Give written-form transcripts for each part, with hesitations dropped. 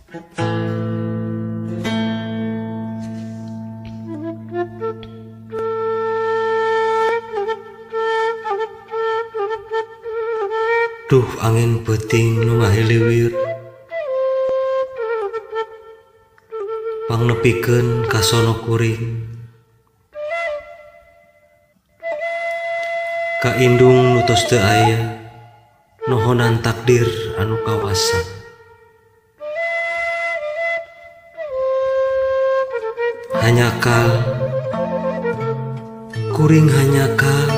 Duh angin peuting nu ngahiliwir, pangnepikeun ka sono kuring, ka indung nu tos teu aya, nohonan takdir anu kawasa. Hanyakal kuring hanyakal,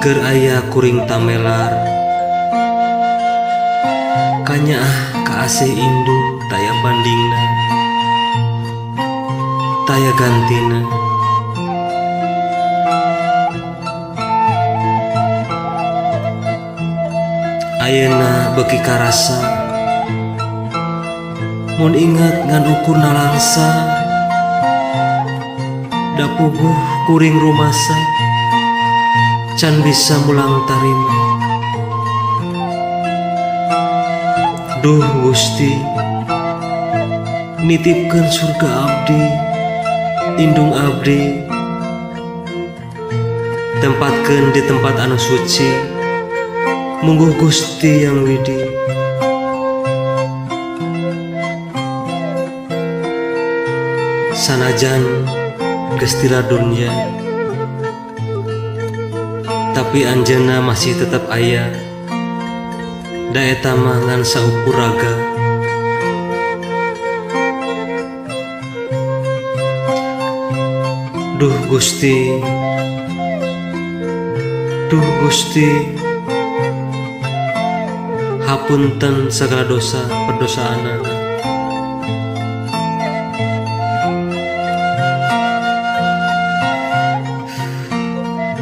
keur aya kuring tamelar, kanyaah ka asih indung taya bandingna, taya gantina. Ayeuna beuki karasa, mun ingat ngan ukur nalangsa, da puguh kuring rumasa, can bisa mulang tarima. Duh Gusti, nitipkeun surga abdi, indung abdi, tempatkeun di tempat anu suci, mungguh Gusti yang widi. Sanajan geus tila dunya, tapi anjeunna masih tetap aya, da eta mah ngan saukur raga. Duh Gusti, duh Gusti, hapunten segala dosa perdosaanana.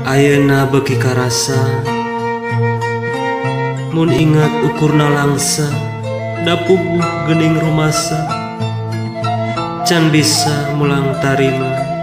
Ayeuna beuki karasa, mun ingat ukurna langsa, da puguh geuning rumasa, can bisa mulang tarima.